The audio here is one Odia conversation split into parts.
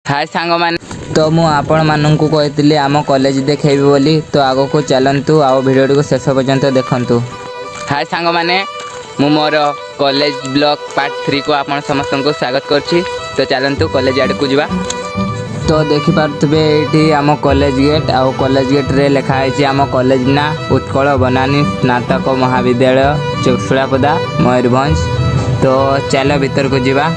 ହାଏ ସାଙ୍ଗମାନେ। ତ ମୁଁ ଆପଣମାନଙ୍କୁ କହିଥିଲି ଆମ କଲେଜ ଦେଖେଇବି ବୋଲି। ତ ଆଗକୁ ଚାଲନ୍ତୁ ଆଉ ଭିଡ଼ିଓଟିକୁ ଶେଷ ପର୍ଯ୍ୟନ୍ତ ଦେଖନ୍ତୁ। ହାଏ ସାଙ୍ଗମାନେ, ମୁଁ ମୋର କଲେଜ ବ୍ଲଗ୍ ପାର୍ଟ 3କୁ ଆପଣ ସମସ୍ତଙ୍କୁ ସ୍ୱାଗତ କରୁଛି। ତ ଚାଲନ୍ତୁ, କଲେଜ ଆଡ଼କୁ ଯିବା। ତ ଦେଖିପାରୁଥିବେ, ଏଇଠି ଆମ କଲେଜ ଗେଟ୍ ଆଉ କଲେଜ ଗେଟ୍ରେ ଲେଖା ହେଇଛି ଆମ କଲେଜ ନାଁ, ଉତ୍କଳ ବନାନୀ ସ୍ନାତକ ମହାବିଦ୍ୟାଳୟ, ଚକଶୁଳାପଦା, ମୟୂରଭଞ୍ଜ। ତ ଚାଲ, ଭିତରକୁ ଯିବା।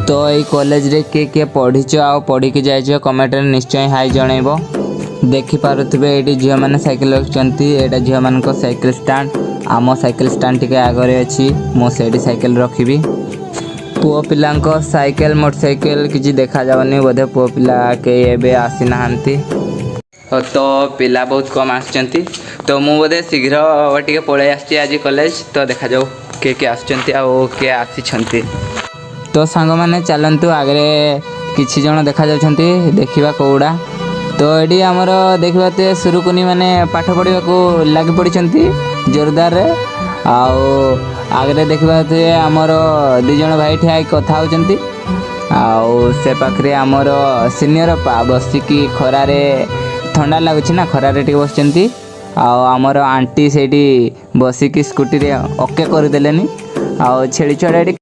ତ ଏଇ କଲେଜରେ କିଏ କିଏ ପଢ଼ିଛ ଆଉ ପଢ଼ିକି ଯାଇଛ, କମେଣ୍ଟରେ ନିଶ୍ଚୟ ହାଇ ଜଣେଇବ। ଦେଖିପାରୁଥିବେ, ଏଇଠି ଝିଅମାନେ ସାଇକେଲ ରଖିଛନ୍ତି। ଏଇଟା ଝିଅମାନଙ୍କ ସାଇକେଲ ଷ୍ଟାଣ୍ଡ। ଆମ ସାଇକେଲ ଷ୍ଟାଣ୍ଡ ଟିକେ ଆଗରେ ଅଛି, ମୁଁ ସେଇଠି ସାଇକେଲ ରଖିବି। ପୁଅ ପିଲାଙ୍କ ସାଇକେଲ, ମୋଟରସାଇକେଲ କିଛି ଦେଖାଯାଉନି। ବୋଧେ ପୁଅ ପିଲା କେହି ଏବେ ଆସିନାହାନ୍ତି। ତ ପିଲା ବହୁତ କମ୍ ଆସିଛନ୍ତି। ତ ମୁଁ ବୋଧେ ଶୀଘ୍ର ଟିକେ ପଳେଇ ଆସିଛି ଆଜି କଲେଜ। ତ ଦେଖାଯାଉ କିଏ କିଏ ଆସୁଛନ୍ତି ଆଉ କିଏ ଆସିଛନ୍ତି। ତ ସାଙ୍ଗମାନେ, ଚାଲନ୍ତୁ, ଆଗରେ କିଛି ଜଣ ଦେଖାଯାଉଛନ୍ତି, ଦେଖିବା କୋଉଡ଼ା। ତ ଏଠି ଆମର ଦେଖିବା ତ ସୁରୁକୁନି ମାନେ ପାଠ ପଢ଼ିବାକୁ ଲାଗି ପଡ଼ିଛନ୍ତି ଜୋରଦାରରେ। ଆଉ ଆଗରେ ଦେଖିବା ଆମର ଦୁଇ ଜଣ ଭାଇ ଠିଆ ହେଇକି କଥା ହେଉଛନ୍ତି। ଆଉ ସେ ପାଖରେ ଆମର ସିନିୟର ଅପା ବସିକି, ଖରାରେ ଥଣ୍ଡା ଲାଗୁଛି ନା, ଖରାରେ ଟିକେ ବସିଛନ୍ତି। ଆଉ ଆମର ଆଣ୍ଟି ସେଇଠି ବସିକି ସ୍କୁଟିରେ ଓକେ କରିଦେଲେନି। ଆଉ ଛେଳି ଛୁଆଟା ଏଠି।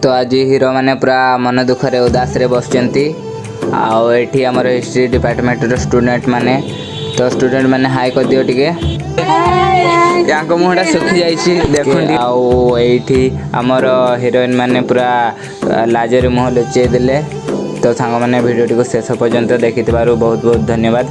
ତ ଆଜି ହିରୋ ମାନେ ପୁରା ମନ ଦୁଃଖରେ, ଉଦାସରେ ବସିଛନ୍ତି। ଆଉ ଏଠି ଆମର ହିଷ୍ଟ୍ରି ଡିପାର୍ଟମେଣ୍ଟର ଷ୍ଟୁଡେଣ୍ଟ ମାନେ। ତ ଷ୍ଟୁଡେଣ୍ଟ ମାନେ, ହାଇ କରିଦିଅ ଟିକେ। ୟାଙ୍କ ମୁହଁଟା ଶୁଖି ଯାଇଛି, ଦେଖନ୍ତୁ। ଆଉ ଏଇଠି ଆମର ହିରୋଇନ ମାନେ ପୁରା ଲାଜରେ ମୁହଁ ଲୁଚେଇ ଦେଲେ। ତ ସାଙ୍ଗମାନେ, ଭିଡ଼ିଓଟିକୁ ଶେଷ ପର୍ଯ୍ୟନ୍ତ ଦେଖିଥିବାରୁ ବହୁତ ବହୁତ ଧନ୍ୟବାଦ।